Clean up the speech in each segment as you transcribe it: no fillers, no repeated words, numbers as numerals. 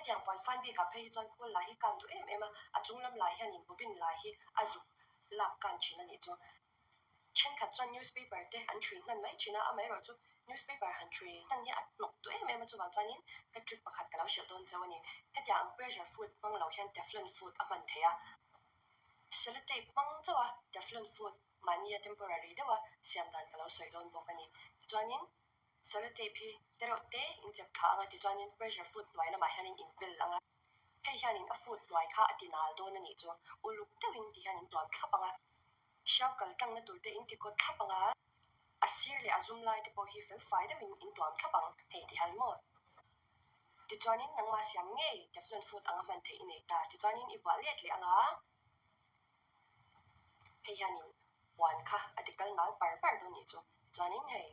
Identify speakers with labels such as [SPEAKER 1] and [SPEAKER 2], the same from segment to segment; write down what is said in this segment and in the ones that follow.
[SPEAKER 1] Hetiang puan fan bikah phei hi chuan khawl lai hi kan duh em em a, a chung lam lai hianin bobbin lai hi a zuk lak kan thin a nih chu. Thenkhat chuan newspaper te an ṭhui hnan mai thin a, amaherawhchu newspaper han ṭhui hnan hi a hnawk duh em em a, chuvang chuanin ka trick pakhat ka lo hrilh dawn cheu a ni. Hetiang ang pressure foot hmang lo hian teflon foot a hman theih a, sellotape hmang chauh a teflon foot mahnia temporary deuha siam dan ka lo sawi dawn bawk a ni. Tichuanin sellotape hi tereuh te inchep thla anga tichuanin pressure foot hnuai lamah hianin inbel ang a, hei hianin a foot hnuai kha a ti nal dawn a nih chu uluk deuhin tihian in tuam thlap ang a. Hriau kal tlangna tur te in ti kawt thlap ang a, a sir leh a zum lai te pawh hi fel fai deuhin in tuam thlap ang, hei ti hal maw? Tichuanin nangmah siam ngei Teflon food anga hman theih i nei ta, tichuanin i vuah let leh ang a, hei hianin puan kha a ti kal nal par par dawn nih chu. Chuanin hei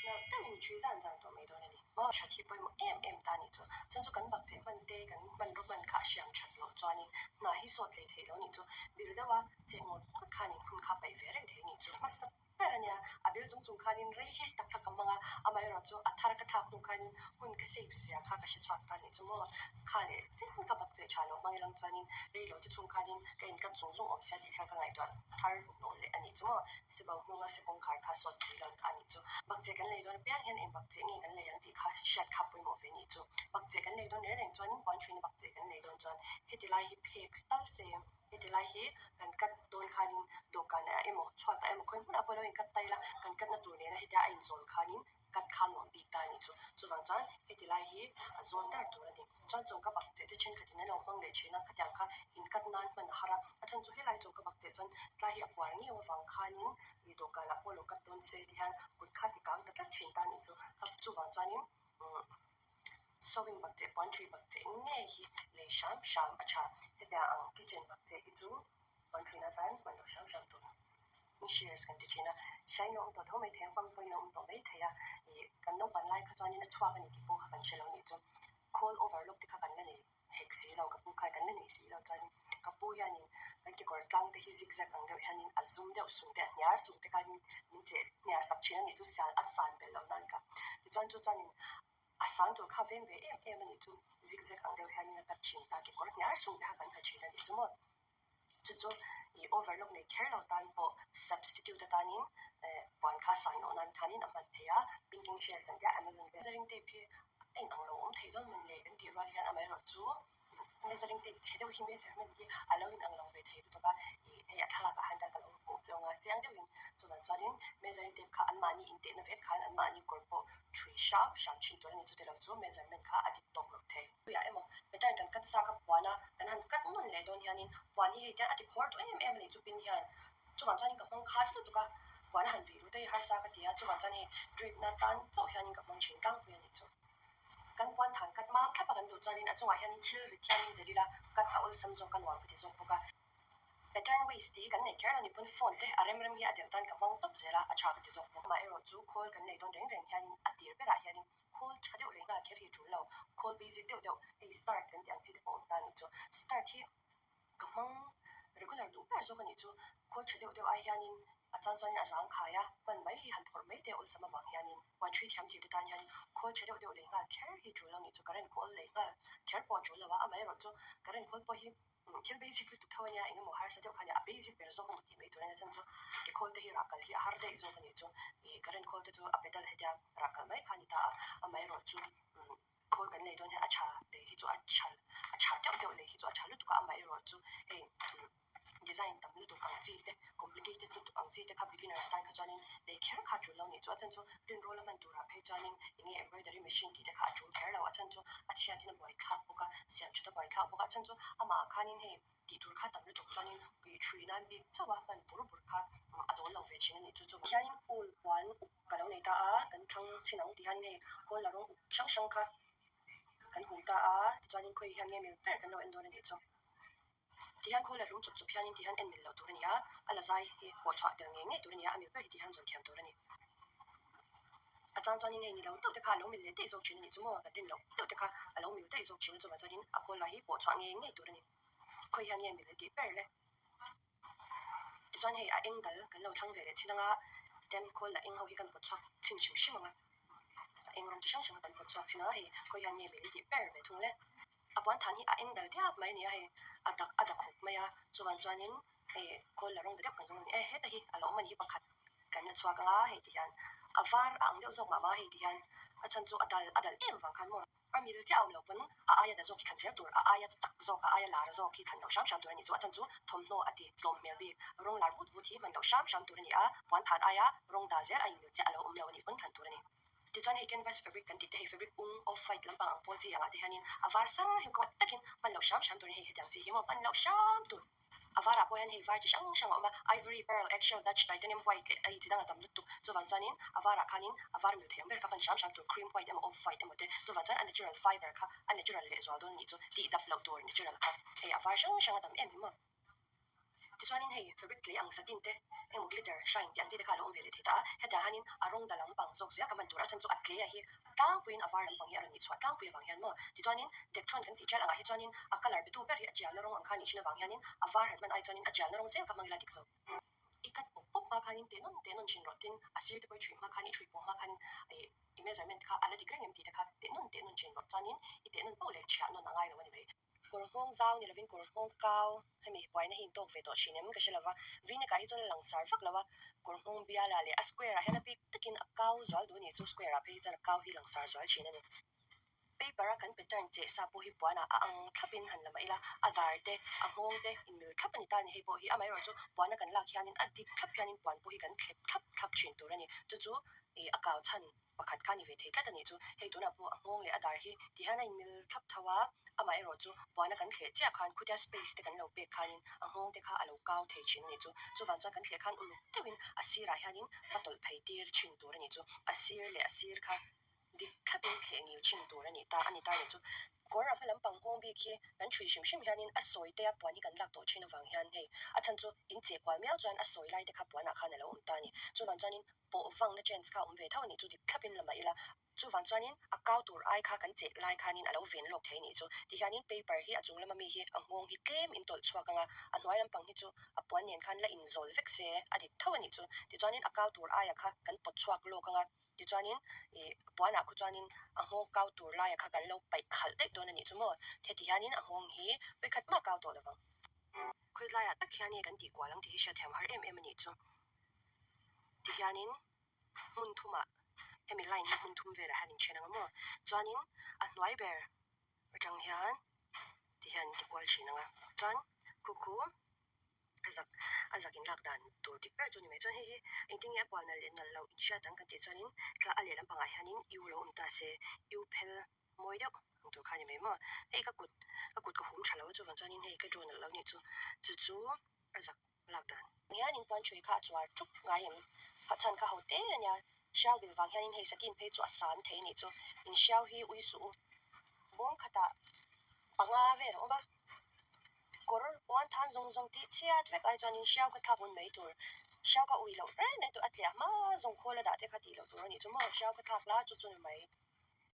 [SPEAKER 1] nalh deuhin ṭhui zan zan tawh mai dawn a ni. Maw ṭhat hi pawimawh em em ta nih chu. Chuan chu kan bakcheh hman te, kan hmanraw hman kha a hriam ṭhat loh chuanin hna hi sawt hlei theih lo nih chu. Bil deuha cheh ngawt ngawt khanin hun kha paih ve reng thei nih chu. Hmasa ber a nia, a bil chung chung khanin rei hi tak tak ka hmang a, amaherawh chu a thar ka thlak hnu khanin hun ka save zia kha ka hre chhuak ta nih chu maw. Kha leh chin ka bakcheh ṭha loh hmang ilang chuanin rei lo te chhung khanin ka inkat zung zung awm sia tih thil ka ngaihtuah thar hnawh leh a nih chu maw. Sibau hnunga sekawngkhar kha sawt si lo kha a nih chu. Bakcheh kan lei dawn apiang hian eng bakcheh nge kan lei ang tih kha hriat kha pawimawh ve nih chu. Bakcheh kan lei dawn reng reng chuanin puan ṭhuina bakcheh kan lei dawn chuan heti lai hi phek tal se, heti lai hi kan cut dawn khanin dawhkanah emaw chhuatah emaw khawi hmunah pawh lo in cut ta ila kan cut na tur nena hetia a inzawl khanin cut kha nuam bik ta a nih chu. Chuvang chuan heti lai hi a zawl dar tur a ni. Chuan choka bakcheh te thenkhatin an lo hmang leh thin a, khatiang kha inkat nan hman a har a, a chhan chu helai choka bakcheh chuan tlai hi a puar ngeuh avang khanin ih dawhkanah pawh lo kat dawn se ti hian kut kha ti kang ta tlat thin ta a nih chu. Chuvang chuanin umm sewing bakcheh puan thui bakcheh ngei hi lei hram hram a tha. Hetiang ang kitchen bakcheh hi chu puan thui na tan hman loh hram hram tur. Shears kan ti thin a, hriain a awm tawh tho mai thei a, hmang pawhin a awm tawh mai thei a, ih kan naupan lai kha chuanin a chhuak a ni tih pawh kha kan hre lo nih chu. Khawl overlock te kha kan la nei hek si lo, ka pu khan kan la nei si lo chuanin ka pu hianin kan kekawr tlang te hi zigzag ang deuh hianin a zum deuh sung te a hniar sung te khanin min cheh hniar sak thin a nih chu sial a san belh loh nan kha. Tichuan chu chuanin a sang tur kha veng ve em em a nih chu, zigzag ang deuh hianin a cut thin ta, kekawr hniar sung te kha kan ha thin a nih chu maw. Chu chu i overlock nei kher lo tan pawh substitute atanin puan kha san loh nan khanin a hman thei a, pinking shares an tia Amazon vel. Measuring tape hi a in ang lo awm thei dawn mawn le kan tih rual hian amaherawh chu measuring tape chhe deuh hi measurement hi a lo in ang lo ve thei lutuk a, ih hei a thlalak ah hian ka lo hmuh che ang a, chiang deuhin chuvang chuanin measuring tape kha anmahni intehna vek khan anmahni kawr pawh ṭhui hram hram ṭhin tur a ni, chutilo chu measurement kha a dik tawk lo thei. Puiah emaw pattern kan cut sa kha puan a, kan han cut nawn leh dawn hianin puan hi hei tian a ti khawr duh em em a ni chu pin hian chuvang chuanin ka hmang khat lutuk a, puan a han vih luh te hi harsa ka ti a, chuvang chuan hei drape na tan chauh hianin ka hmang thin tlangpui a nih chu. Kan puan than cut mam thlap a kan duh chuanin a chungah hianin thil rit hianin delh ila cut a awlsam zawk a nuam ka ti zawk bawk a. Pattern waste tih hi kan nei kher lo ni pawn phone te a rem rem hi a delh tan ka hmang tawp zel a, a tha ka ti zawk bawk. Amaherawh chu khawl kan nei dawn reng reng hianin a tir berah hianin Khawl tha deuh leh nghal kher hi tul lo, khawl basic deuh deuh hei start kan tih ang chi te pawh awm ta a nih chu. Start hi ka hmang regular duh ber zawk a nih chu. Khawl tha deuh deuh ai hianin a chang chuanin a zang khai a, hman mai hi han phawrh mai te awlsam avang hianin puan ṭhui thiam thir te tan hian khawl tha deuh deuh leh nghal kher hi tul lo nih chu. Current khawl leh nghal kher pawh a tul lo a, amaherawh chu current khawl pawh hi Thil basic lutuk tho a nia, eng emaw harsa deuh kha a nia, a basic ber zawk emaw tih mai tur a nia, chhan chu ke khawl te hi rah kal hi a har daih zawk a nih chu, ih current khawl te chu a pedal hetia rah kal mai kha a ni ta a, amaherawh chu khawl kan lei dawn hian a tha lei hi chu a tha a tha deuh deuh lei hi chu a tha lutuk a, amaherawh chu hei design tam lutuk ang chi te complicated lutuk ang chi te kha beginners tan kha chuanin lei kher kha a tul lo nih chu, a chhan chu rinrawl a hman turah phei chuanin eng nge embroidery machine tih te kha a tul kher lo, a chhan chu a chhiatin a buai thlak bawk a, siam that a buai thlak bawk a, a chhan chu amah khanin hei tih tur kha tam lutuk chuanin ui thui nan bik chauh a hman bur bur kha a dawl lo ve thin a nih chu chu hianin ul puan uk ka lo nei ta a, kan thlang chhin ang tih hianin hei kawl la rawng uk hrang hrang kha kan hum ta a, tichuanin khawi hian nge mil ber kan lo en dawn a nih chu. Ti hian khawl a lung chawp chawp hianin ti hian en mil loh tur a ni a, a la zai hi pawh chhuah tel ngei ngei tur a ni a, a mil ber hi ti hian zawn thiam tur a ni. A chang chuanin hei ni lo deuh te kha a lo mil leh daih zawk thin a nih chu maw, kan rin loh deuh te kha a lo mil daih zawk thin a, chuvang chuanin a khawl lai hi pawh chhuah ngei ngei tur a ni. Khawi hian nge mil an tih ber le? Tichuan hei a eng dal kan lo thlang ve leh chin anga tian khawl la eng ho hi kan pawt chhuak chhin hrim hrim ang a, a eng rawng chi hrang hrang kha kan pawt chhuak chin a, hei khawi hian nge mil an tih ber ve thung le? A puan than hi a eng dal diak mai a ni a hei a dak a dak khawp mai a chuvang chuanin hei kawl la rawng ta deuh kan zawng a ni e heta hi a lo awm a ni hi pakhat kan la chhuak ang a hei ti hian a var a ang deuh zawk mah mah a hei ti hian a chhan chu a dal a dal em vang khan maw a mil chiah a awm lo pawn a aia da zawk hi thlan zel tur a aia tak zawk a aia lar zawk hi thlan loh hram hram tur a ni chu a chhan chu thawmhnaw a ti tlawm hmel bik rawng lar vut vut hi hman loh hram hram tur a ni a puan than aia rawng dah zel a inmil chiah a lo awm lo a nih pawn thlan tur a ni. Tichuan hei canvas fabric kan tih te hei fabric ung off white lampang ang pawl chi angah te hianin a var sar hi kawng takin hman loh hram hram turin hei hetiang chi hi maw hman loh hram tur. A varah pawh hian hei var chi hrang hrang a awm a, ivory, pearl, eggshell, dutch, titanium white leh hei chi dang a tam lutuk. Chuvang chuanin a varah khanin a var mil thei ang ber kha hman hram hram tur cream white emaw off white emaw te chuvang chuan a natural fiber kha a natural lehzual dawn anih chu tih dap loh tur natural kha hei a var hrang hrang a tam em hi maw. Tichuanin hei fabric tlei ang satin te emaw glitter, shine tih ang chi te kha a lo awm ve leh thei ta a, hetiang hianin a rawng da lampang zawk zel ka hman tur a, a chhan chu a tlei a hi a tlangpuiin a var lampang hi a rawn nih chhuah tlangpui avang hian maw. Tichuanin Dectron kan tih tial angah hi chuanin a colour pe tu ber hi a tialna rawng ang kha a nih thin avang hianin a var han hman ai chuanin a tialna rawng zel kha hmang ila dik zawk. I cut pawp pawp hma khanin teh nawn teh nawn thin rawh tin a sir te pawh i chhui hma khan i chhui pawh hma khanin ih i measurement kha a la dik reng em tih te kha teh nawn teh nawn thin rawh chuanin i teh nawn poh leh chhiah nawn a ngai lo a ni mai. Kawr nghawng zau ni lovin kawr nghawng kau hemi buaina hi intawk ve tawh thin em ka hre lova, V-neck ah hi chuan a langsar vak lo a, kawr nghawng bial ah leh a square ah hian a bik takin a kau zual duh a ni chu square ah phei hi chuan a kau hi langsar zual thin a ni. Paper a kan pattern cheh sa pawh hi puan ah a ang thlap in han la mah ila a dar te a nghawng te inmil thlap a ni ta a ni hei pawh hi amaherawhchu chu puan a kan lak hianin a dik thlap hianin puan pawh hi kan thlep thlap thlap thin tur a ni chu chu ih a kau chhan Pakhat kha ni ve thei tlat a nih chu. Hei tunah pawh a nghawng leh a dar hi ti hian a inmil thlap tho a, amah erawh chu puana kan thleh chiah khan khutia space te kan lo pek khanin a nghawng te kha a lo kau thei thin a nih chu. Chuvang chuan kan thleh khan uluk deuhin a sirah hianin va tawlh phei tir thin tur a nih chu. A sir leh a sir kha dik thlapin thleh ngil thin tur a nih ta a ni ta a nih chu. Kawr a hma lampang nghawng bik hi kan chhui hrim hrim hianin a sawi te a puan hi kan lak tawh thin avang hian hei a chhan chu in cheh kual miau chuan a sawi lai te kha puanah khan a lo awm ta a ni. Chuvang chuanin pawh vangna chance kha a awm ve tho a nih chu dik thlapin la mah ila. Chuvang chuanin a kau tur ai kha kan cheh lai khanin a lo ven lawk thei a nih chu. Tihianin paper hi a chung lama mi hi a nghawng hi tlem in tawlh chhuak ang a, a hnuai lampang hi chu a puan nen khan la inzawl vek se a dik tho a nih chu. Tichuanin a kau tur aia kha kan pawt chhuak lawk ang a, tichuanin ih puanah khu chuanin a nghawng kau tur laia kha kan lo paih khalh daih dawn a nih chu maw. Heti hianin a nghawng hi vawikhat mah kau tawh lovang. Khawilaiah tak hian nge kan tih kual ang tih hi hriatthiam har em em a nih chu. Tihianin hmun thumah hemi line hi hmun thum velah hian in then ang a maw chuanin a hnuai ber atang hian tihian in ti kual thin ang a chuan khu khu a zak a zak in lak dan tur dik ber chu a ni mai chuan hei hi engtin nge a kual nalh leh nalh loh in hriat ang kan tih chuanin thla a lehlam pangah hianin u lo awm ta se u phel mawi deuh ang tur kha a ni mai maw hei ka kut ka kut ka hum tha lo a chuvang chuanin hei ka draw nalh lo nih chu chu chu a zak lak dan. Hianin puan ṭhui kha a chuar ṭup ngai em? Phatchhan kha ho te a nia. Hriau bil vang hianin hei satin phei chu a san thei nih chu. In hriau hi ui suh u. Bawm khatah panga vel a awm a. Kawr puan than zawng zawng tih chhiat vek ai chuanin hriau kha thlak ngun mai tur. Hriau kha ui loh reng reng tur a tliah hma zawng khawl a dah te kha tih loh tur a nih chu maw. Hriau kha thlak la chu chu ni mai.